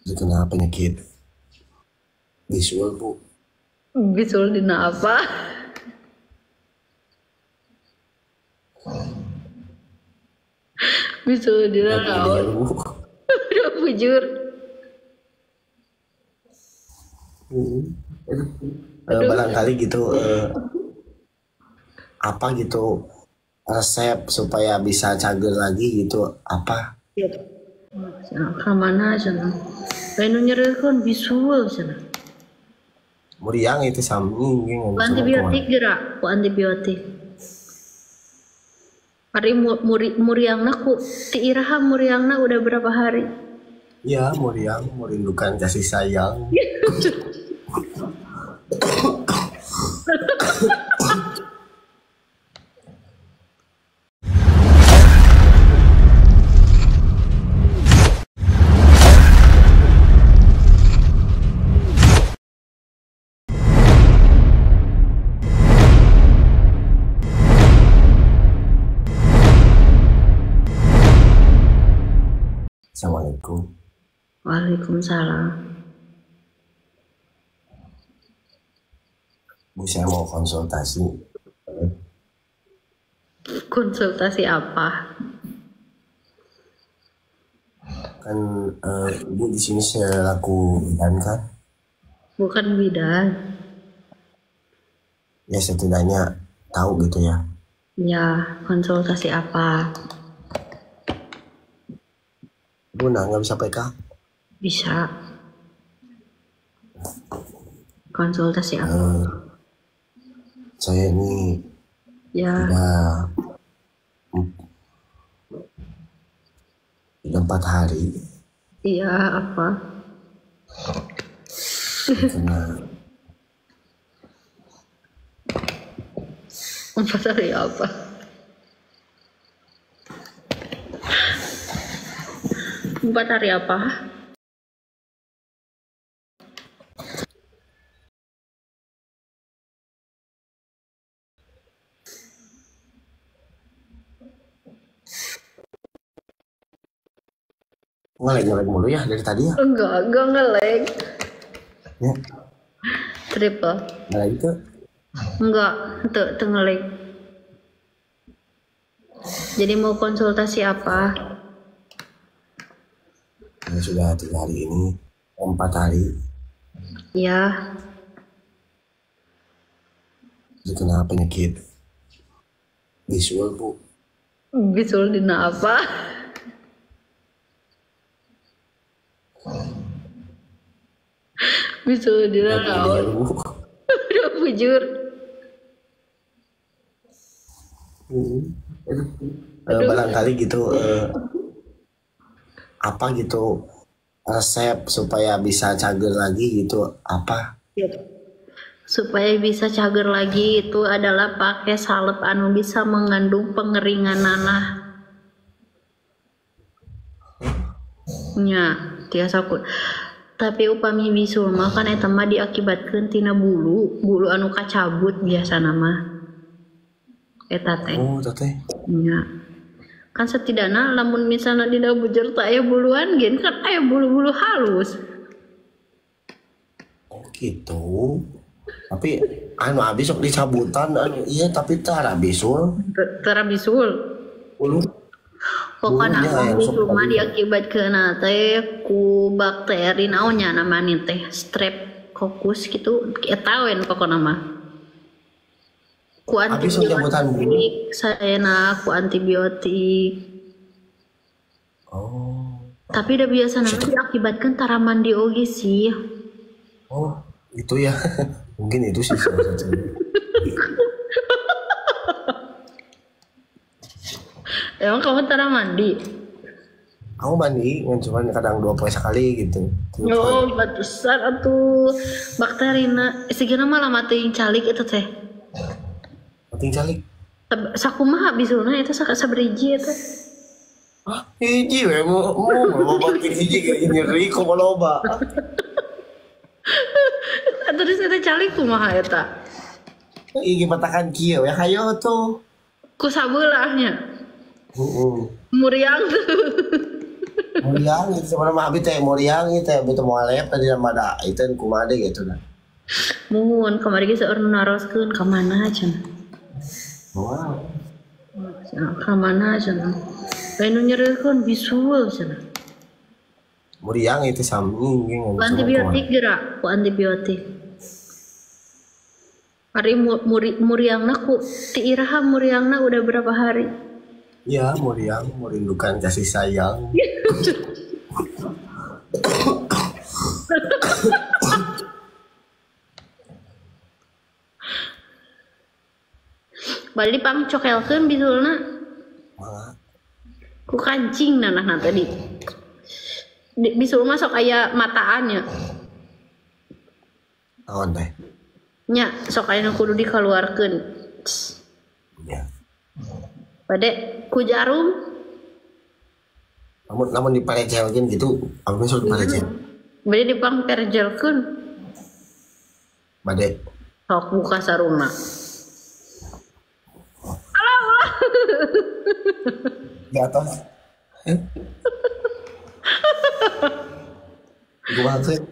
Terkena penyakit bisul, Bu. Bisul dina apa? Bisul dina naon? Udah bujur. Barangkali gitu apa gitu resep supaya bisa cager lagi gitu apa? Kamana cenah? Lain nu nyereukeun bisul cenah. Muriang itu sami Ku antibiotik geura, ku antibiotik. Ari muriangna ku ti iraha muriangna udah berapa hari? Ya, muriang merindukan kasih sayang. Assalamualaikum. Waalaikumsalam. Bu, saya mau konsultasi. Konsultasi apa? Kan Ibu di sini selaku bidan kan? Bukan bidan. Ya setidaknya tahu gitu ya. Ya, konsultasi apa? Bu, nah nggak bisa PK? Bisa. Konsultasi apa? Saya ini ya. Udah 4 hari. Iya, apa? Karena 4 hari apa? 4 hari apa? Ngelag-ngelag mulu ya dari tadi ya? Enggak ngelag. Ya. Triple. Ngelag itu? Enggak, itu ngelag. Jadi mau konsultasi apa? Ya, sudah 3 hari ini, 4 hari. Ya. Terkena penyakit bisul, Bu. Bisul dina apa? Bisul dina naon? Udah bujur. Barangkali gitu apa gitu resep supaya bisa cager lagi gitu apa? Supaya bisa cager lagi itu adalah pakai salep anu bisa mengandung pengeringan nanah. Nya, tiasa ku. Tapi upami bisul mah kan eta mah diakibatkeun tina bulu, bulu anu kacabut biasana mah. Eta teh. Oh, teteh. Nya. Kan setidaknya lamun misalnya dina bujur teh aya buluan gen kan aya bulu-bulu halus. Oh gitu. Tapi anu abis sok dicabutan anu iya tapi tara bisul. Tara bisul. Bulu. Pokokna bisul mah diakibatkeun teh ku bakteri naon nya namanya teh streptococcus gitu eta we pokona mah. Ku antibiotik, saya ku antibiotik. Oh. Tapi udah biasa nanti diakibatkan tara mandi oge sih. Oh, itu ya. Mungkin itu sih salah satunya. Emang kamu tara mandi? Aku mandi, cuman kadang 2 poe sekali gitu. Oh, pantesan atuh bakterina. Segina malah mati calik itu teh. Penting calik. Sakumaha bisulna eta sabriji eta. Hah, hiji we mau batin hiji ge nyeri kumaha loba. Terus eta calik kumaha eta? Ih patakan kieu we hayo tuh. Ku sabeulahnya. Heeh. Muriang tuh. Muriang itu sebenarnya mah abi teh muriang itu teh abi teh moal lep tadi mah da itu kumaha deui gitu nah. Muhun kamari ge seueur nu naroskeun ka mana cenah. Wow. Cenah ka mana cenah. Lain nu nyereukeun bisul cenah. Muriang itu sami Ku antibiotik geura, ku antibiotik. Ari muriangna ku ti iraha muriangna udah berapa hari? Ya, muriang merindukan kasih sayang. Bari dipangcokelkeun bisulna. Ku kancing nanahna tadi. Bisul mah sok aya mataannya. Naon teh? Nya sok aya nu kudu dikaluarkeun. Ya. Bade ku jarum. Namun diparecelkeun gitu, abdi sok diparecel. Bade dipangperjelkeun. Bade sok buka sarungna. Alah ulah. Di atas. Kumaha teh?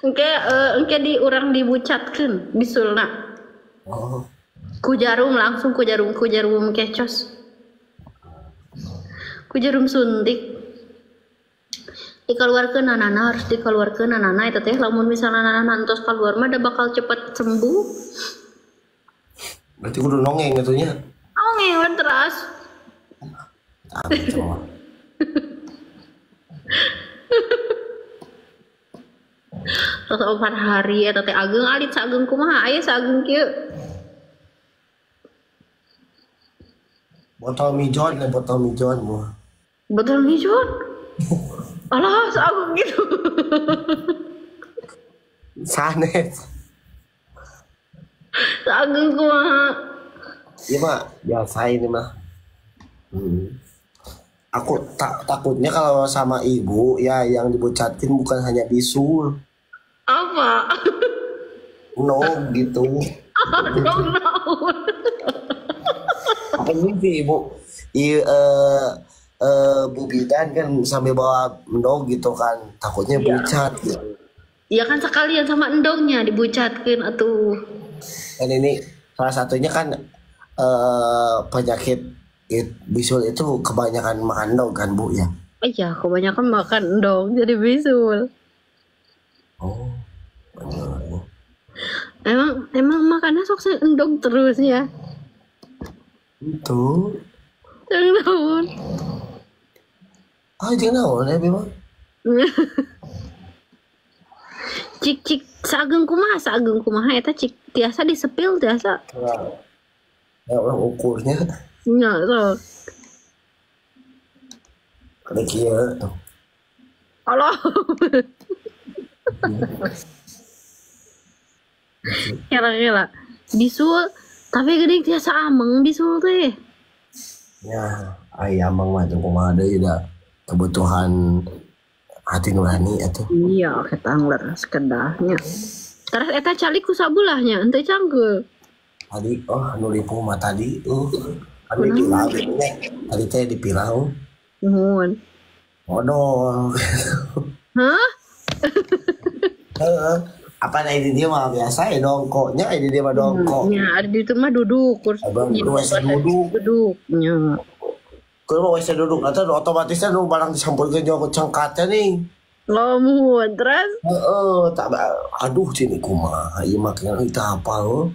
Engke di urang dibucatkeun bisulna. Oh. Ku jarum langsung ku jarum kecos. Ku jarum suntik. Dikeluarkeun nanana harus dikeluarkeun nanana eta teh lamun misalna nanana entos kaluar mah da bakal cepet sembuh. Berarti kudu nongeng atuh nya. Nongeng we teras. Terus 4 hari eta teh ageung alit sageung kumaha aya sageung kieu. Botol mijon, botol mijon mah. Botol mijon? Alah, sageung gitu. Sanes. Sageung kumaha? Iya mah, biasa ini mah. Aku takutnya kalau sama ibu ya yang dibucatin bukan hanya bisul. Apa? No gitu. No no. Apa sih ibu? Bu Bidan kan sambil bawa endog gitu kan, takutnya ya. Bucat gitu. Iya kan sekalian sama endognya dibucatkan atuh. Dan ini salah satunya kan penyakit bisul itu kebanyakan makan endog kan Bu ya? Iya, kebanyakan makan endog jadi bisul. Oh, benar. Emang makannya sok endog terus ya? Itu. Jangan naon. Ah, jangan naon ya Bima. Cik sageung kumaha eta cik tiasa disepil tiasa. Ya orang ukurnya. Nya sok. Ada kieu tuh. Allah. Kira-kira bisul tapi gede tiasa ameng bisul teh. Ya, ai ameng mah teu kumaha deui da kebutuhan hati nurani atuh. Iya, eta leres kedahnya. Terus eta calik ku sabulahnya henteu cangkeul. Tadi oh anu ripuh mah tadi anu dipilah tadi teh dipilah. Nuhun. Modol. Hah? Heeh. Apa nah ini dia mah biasa ya dongkoknya ini dia mah dongkok. Ya, ada di itu mah duduk kursi. Duduk. Duduknya. Kalau mau WC duduk nanti otomatisnya nu barang disampurkeun jeung cengkatnya nih. Lamun terus? Heeh, tak aduh sini kumaha ieu mah kita apa heuh.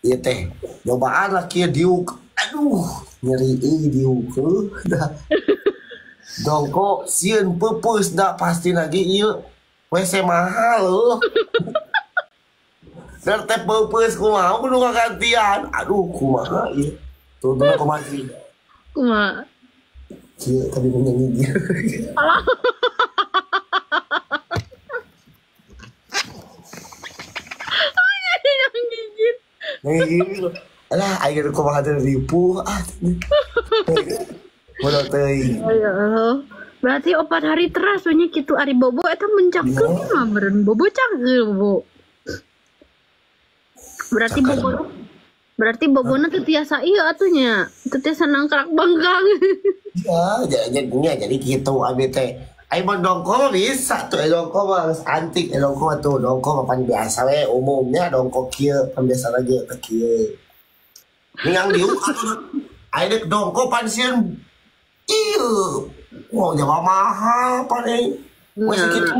Ieu teh cobaan lah kieu diuk. Aduh, nyeri euy diuk heuh. Dongkok sieun peupeus da pasti lagi ieu. WC mahal loh. Dan teh peupeus kumaha kudu ngagantian. Aduh kumaha ieu. Tuh tuh kumaha sih. Kumaha? Kieu tadi nyanyi. Alah. Gigit. Ngigit. Alah aing kumaha teh ripuh ah. Bodoh teuing. Ya Allah. Berarti 4 hari teras we nya kitu ari bobo eta mencangkeun mah meureun bobo cangkeul bobo. Berarti bobo Berarti bobona teu tiasa ieu atuh nya. Teu tiasa nangkrak bangkang. Iya, jadinya jadi gitu abi teh. Ai mun dongko mah bisa tuh, dongko mah geus antik, dongko mah tuh, dongko mah pan biasa we umumnya dongko kieu, pan biasa lagi teh kieu. Ningang diuk atuh ai dek dongko pan sieun ieu. Wah, jaba mahal pan euy. Masih Nya. kitu.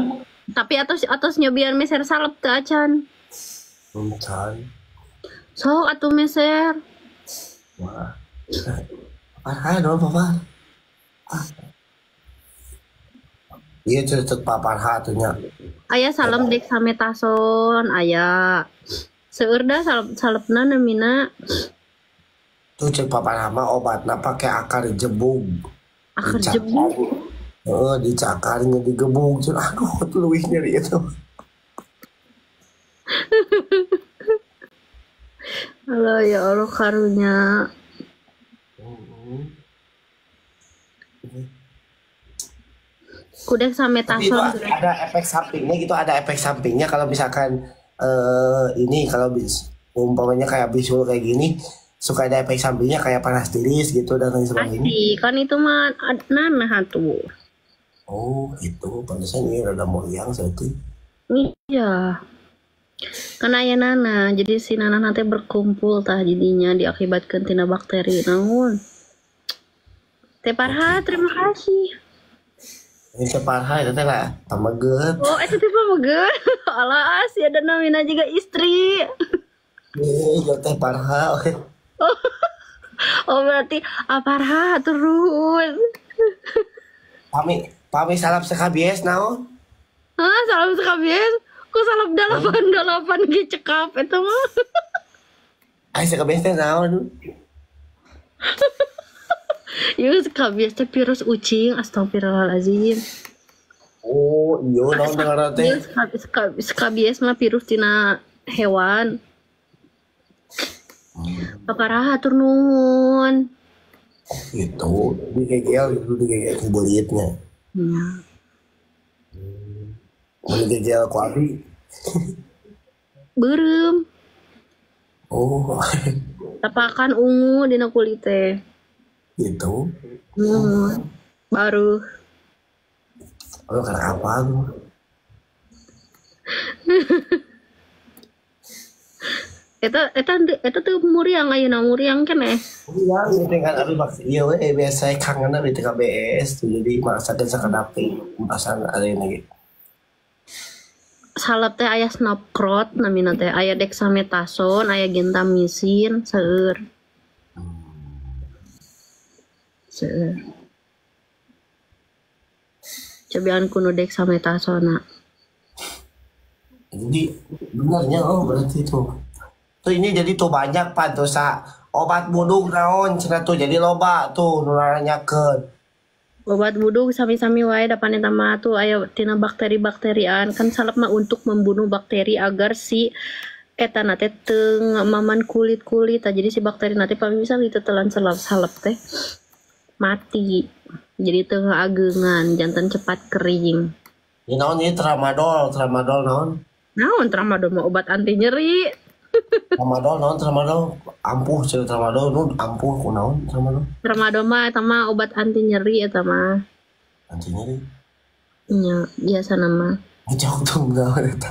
Tapi atos nyobian meser salep teu acan. Encan. Sok atuh meser. Wah. Parah dong, Papa. Ah. Iya cerita Pak Parha tuh nya. Aya salep dexamethasone, aya. Seueur dah salep salepna namina. Tuh cek Pak Parha mah obatna pakai akar jebug. Akar Dicakar. jebug. Heeh, dicakarnya digebug. Aduh, leuwih nyeri itu. Halo ya Allah karunya. Ku Tapi itu dexamethasone. ada efek sampingnya gitu, ada efek sampingnya kalau misalkan ini kalau umpamanya kayak bisul kayak gini suka ada efek sampingnya kayak panas tiris gitu dan lain sebagainya. Pasti kan itu mah nanah atuh. Oh gitu, pantesan ini rada meriang saya tuh. Iya. Karena aya nanah, jadi si nanah nanti berkumpul tah jadinya diakibatkan tina bakteri naon. Teh Parha, terima kasih. Ini Teh Parha itu teh lah, pameget. Oh, itu teh pameget. Alah, si ada namina juga istri. Iya, Teh Parha. Oh, berarti Parha terus. Pami salam sekabies naon? Hah, salam sekabies? Ku salam 88 ge cekap eta mah. Ai sekabies teh naon? Ieu sekabies teh virus ucing, astagfirullahalazim. Oh, iya naon ngaranna teh? Ieu skabies mah virus tina hewan. Paparaha hatur nuhun. Gitu, di GGL gitu di GGL ku beulitnya. Nya. Mun di GGL ku abi. Beureum. Oh. Tapakan ungu dina kulit teh. Gitu. Baru. Oh, karena apa tuh? Eta tuh muriang ayeuna muriang keneh. Muriang gitu kan abi maksud ieu we biasa kangen abi teh KBS tuh jadi maksakeun sakedap teh utasan ayeuna ge. Salep teh aya Snapcrot namina teh aya dexamethasone, aya gentamicin, seueur. Seueur. Cobian kuno dexamethasone. Jadi benarnya oh berarti itu. Tuh ini jadi tuh banyak pan tuh sa obat budug naon cenah tuh jadi loba tuh nu naranyakeun. Obat budug sami-sami wae da pan eta mah tuh aya tina bakteri-bakterian kan salep mah untuk membunuh bakteri agar si eta na teh teu ngamaman kulit-kulit tah jadi si bakteri na teh pami bisa ditetelan salep teh mati. Jadi teu ngaageungan janten cepat kering. Ini naon ieu tramadol, tramadol naon? Naon tramadol mah obat anti nyeri. Tramadol naon tramadol ampuh cenah tramadol nu ampuh ku naon tramadol? Tramadol mah eta mah obat anti nyeri eta mah. Anti nyeri. Nya, biasana mah. Ngecok tuh naon eta.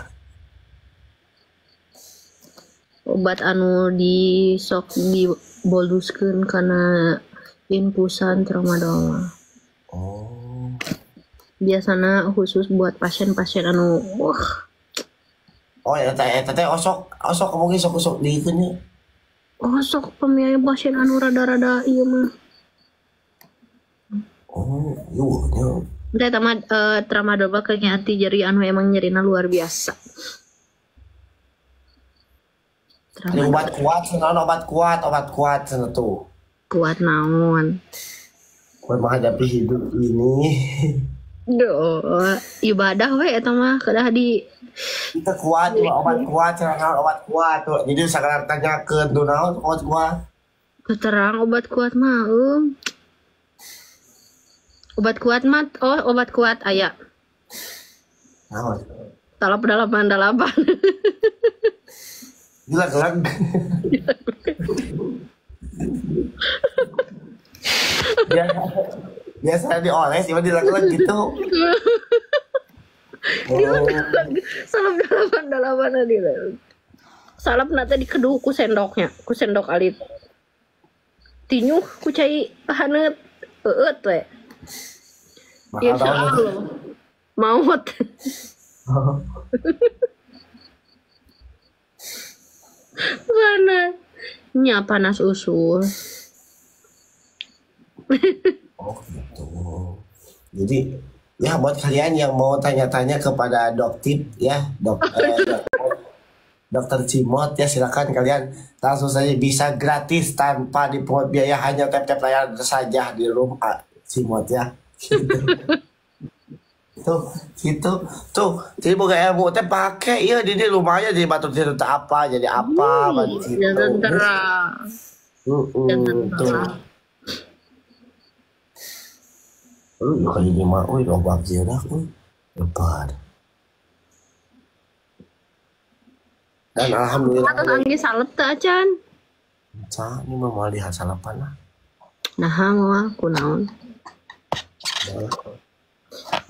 Obat anu di sok diboluskeun kana infusan tramadol mah. Oh. Biasana khusus buat pasien-pasien anu wah. Oh eta teh osok mungkin sok-sok diikeun nya. Osok pemiaya pasien anu rada-rada ieu mah. Oh, ieu nya. Teh eta mah tramadol mah kayaknya anti nyeri anu emang nyerina luar biasa. Ada obat kuat cenah obat kuat cenah tuh. Kuat naon? Kuat menghadapi hidup ini. Duh, ibadah we eta mah kedah di kita kuat tuh, obat kuat cenah obat kuat tuh. Jadi sakadar tanyakeun tuh naon obat kuat. Terang obat kuat mah Obat kuat mah oh obat kuat aya. Naon? 888. Dileg-leg. Ya, biasa dioles, cuma dileg-leg gitu. Dileg-leg. Salep dalaman dileg. Salep nate dikeduh ku sendoknya, ku sendok alit. Tinyuh ku cai haneut eueut we. Insya Allah maut. Panas. Nya panas usus. Oh gitu. Jadi ya buat kalian yang mau tanya-tanya kepada Doktip ya, Dokter Cimot ya, silakan kalian langsung saja bisa gratis tanpa dipungut biaya, hanya tap-tap layar saja di room Cimot ya. Gitu. Tuh, gitu. Tuh, jadi boga ilmu teh pake iya di lumayan jadi batur teh apa jadi apa gitu. Ya tentera. Tuh. Lu kali ini mah euy loba dah euy. Lebar. Dan alhamdulillah. Atas angge salep teh acan. Ca, ini mah moal dihasalepan lah. Nah, moal kunaon.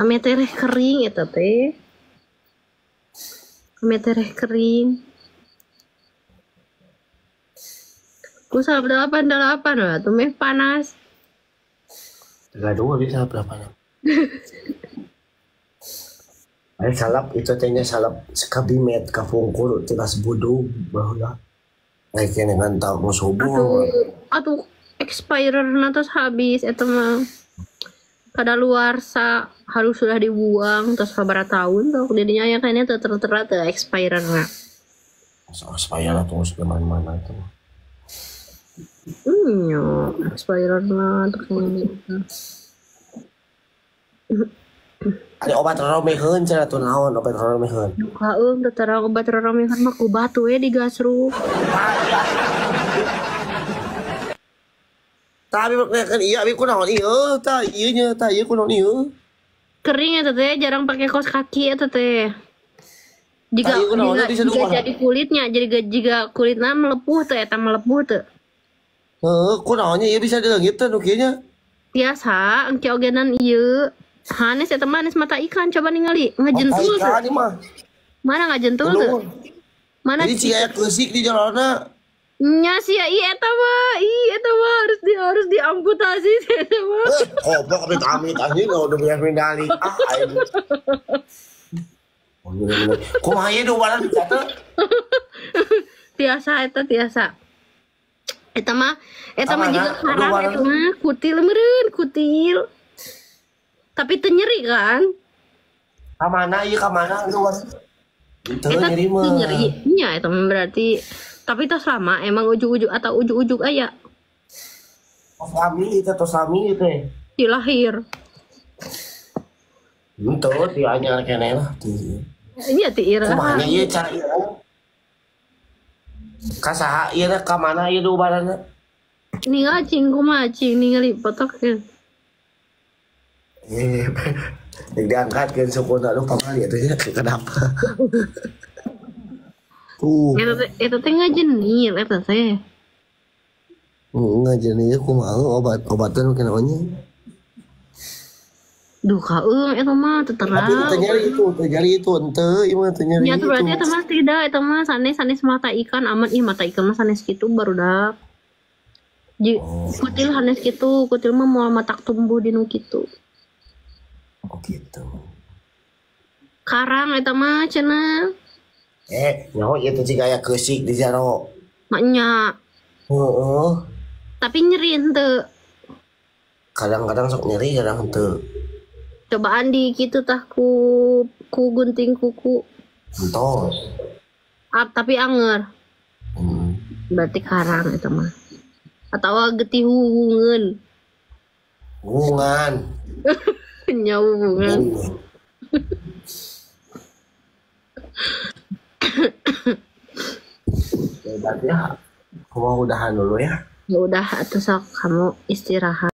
Ame tereh kering eta teh. Ame tereh kering. Ku salep 88 lah, tuh meh panas. Gaduh bisa berapa? Ayo salap itu tehnya salap sekabimet kapungkur tilas budug baheula. Ai kene ngan tau nu subuh. Atuh expirer na tos habis eta mah. Kadaluarsa harus sudah dibuang terus beberapa tahun tuh jadinya ya kayaknya tertera teu expirer na. So expirer tuh geus mana-mana tuh. Nya expirer na tuh kayaknya. Ada obat roromeheun cenah tuh naon obat roromeheun. Duka eung teu terang obat roromeheun mah ku batu we digasruk. Tah abi kan iya abi kunaon ieu tah ieu nya tah ieu kunaon ieu. Kering eta teh jarang pakai kaos kaki eta teh. Jika jadi kulitnya jadi jika kulitna melepuh teh eta melepuh teh. Heuh kunaonnya ieu bisa dileungit teh nu kieu nya. Biasa engke ogenan ieu. Hanes eta mah hanes mata ikan coba ningali ngajentul teh. Mana ngajentul teh? Mana jadi ciga keusik di jorona. Nya sia ieu eta mah, harus diamputasi eta mah. Goblok amit amit anjing udah punya medali. Ah aing. Kumaha ieu dubaran dicatet? Tiasa eta tiasa. Eta mah juga karang eta mah kutil meureun kutil. Tapi teu nyeri kan? Ka mana ieu ka mana luar? Teu nyeri mah. Teu nyeri. Nya eta mah berarti tapi tos lama emang ujug-ujug atau ujug-ujug aya. Tos lami itu tos lami teh. Di lahir. Henteu ti anyar keneh lah ti. Iya ti ira. Kumaha ieu cara ieu? Ka saha ieu ka mana ieu dubaranna? Ningal cing kumaha cing ningali potokkeun. Diangkatkeun sukuna aduh pamali atuh nya kenapa? Tuh. Eta teh ngajenil eta teh. Ngajenil kumaha obat-obatan kunaonnya? Duh kaeung eta mah teu terang. Tapi teu nyeri itu henteu ieu mah teu nyeri. Nya berarti eta mah tidak eta mah sanes mata ikan aman ih mata ikan mah sanes kitu barudak. Kutil hanes kitu, kutil mah moal matak tumbuh dinu kitu. Oh gitu. Karang eta mah cenah. Nyaho ieu teh ciga aya keusik di jero. Maknya. Heeh. Tapi nyeri henteu. Kadang-kadang sok nyeri, kadang henteu. Cobaan di kitu tah ku gunting kuku. Entos. Tapi anger. Berarti karang eta mah. Atawa getih hubungan. Hubungan. Nya hubungan. Ya, berarti ya, aku mau udahan dulu ya. Ya udah, atuh sok kamu istirahat.